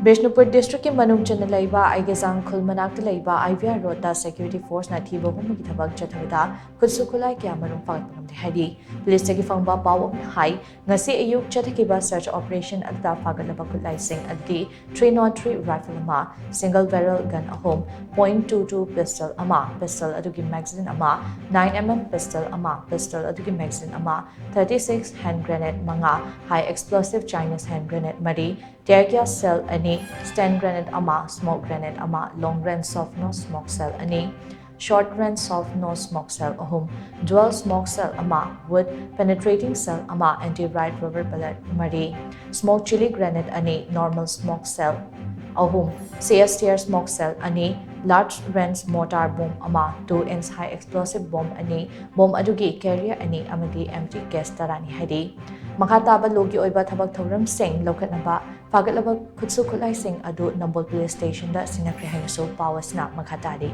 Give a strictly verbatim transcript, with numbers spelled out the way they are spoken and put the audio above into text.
ꯕꯤꯁꯅꯨꯄꯨꯔ ꯗꯤꯁꯇ꯭ꯔꯤꯛꯀꯤ ꯃꯅꯨꯡ ꯆꯟꯅ ꯂꯩꯕ ꯑꯥꯏꯒꯦꯖꯥꯡ ꯈꯨꯜ ꯃꯅꯥꯛꯇ ꯂꯩꯕ ꯑꯥꯏ ꯕꯤ ꯑꯥꯔ ꯔꯣꯗꯇ ꯁꯦꯀ꯭ꯌꯨꯔꯤꯇꯤ ꯐꯣꯔꯁꯅ ꯊꯤꯕ ꯍꯨꯝꯕꯒꯤ ꯊꯕꯛ ꯆꯠꯊꯕꯗ ꯈꯨꯠꯁꯨ ꯈꯨꯠꯂꯥꯏ ꯀꯌꯥ ꯃꯔꯨꯝ ꯐꯥꯒꯠꯄ ꯉꯝꯗꯦ ꯍꯥꯏꯔꯤ꯫ ꯄꯨꯂꯤꯁꯇꯒꯤ ꯐꯪꯕ ꯄꯥꯎ ꯑꯃꯅ ꯍꯥꯏ, ꯉꯁꯤ ꯑꯌꯨꯛ ꯆꯠꯊꯈꯤꯕ search operation ꯑꯗꯨꯗ ꯐꯥꯒꯠꯂꯕ ꯈꯨꯠꯂꯥꯏꯁꯤꯡ ꯑꯗꯨꯗꯤ three not three rifle ꯑꯃ, single barrel gun ꯑꯍꯨꯝ, point two two pistol ꯑꯃ, pistol ꯑꯗꯨꯒꯤ magazine ꯑꯃ, nine M M pistol ꯑꯃ, pistol ꯑꯗꯨꯒꯤ magazine ꯑꯃ, thirty six hand grenade ꯃꯉꯥ, high explosive Chinese hand grenade ꯃꯔꯤ, tear gas shell ꯑꯅꯤ, stun grenade ꯑꯃ, smoke grenade ꯑꯃ, long range soft nose smoke shell ꯑꯅꯤ, short range soft nose smoke shell ꯑꯍꯨꯝ, dual smoke shell ꯑꯃ, wood penetrating shell ꯑꯃ, anti riot rubber bullet ꯃꯔꯤ, smoke chili grenade ꯑꯅꯤ, normal smoke shell ꯑꯍꯨꯝ, C S T R smoke shell ꯑꯅꯤ, large range mortar bomb ꯑꯃ, two inch high explosive bomb ꯑꯅꯤ, bomb ꯑꯗꯨꯒꯤ carrier ꯑꯅꯤ ꯑꯃꯗꯤ empty case ꯇꯔꯥꯅꯤ ꯍꯥꯏꯔꯤ꯫ ꯃꯈꯥ ꯇꯥꯕ ꯂꯣꯒꯤ ꯑꯣꯏꯕ ꯊꯕꯛ ꯊꯧꯔꯝꯁꯤꯡ ꯂꯧꯈꯠꯅꯕ ꯐꯥꯒꯠꯂꯕ ꯈꯨꯠꯁꯨ ꯈꯨꯠꯂꯥꯏꯁꯤꯡ ꯑꯗꯨ ꯅꯝꯕꯣꯜ ꯄꯨꯂꯤꯁ ꯁ꯭ꯇꯦꯁꯟꯗ ꯁꯤꯟꯅꯈ꯭ꯔꯦ ꯍꯥꯏꯅꯁꯨ ꯄꯥꯎ ꯑꯁꯤꯅ ꯃꯈꯥ ꯇꯥꯔꯤ꯫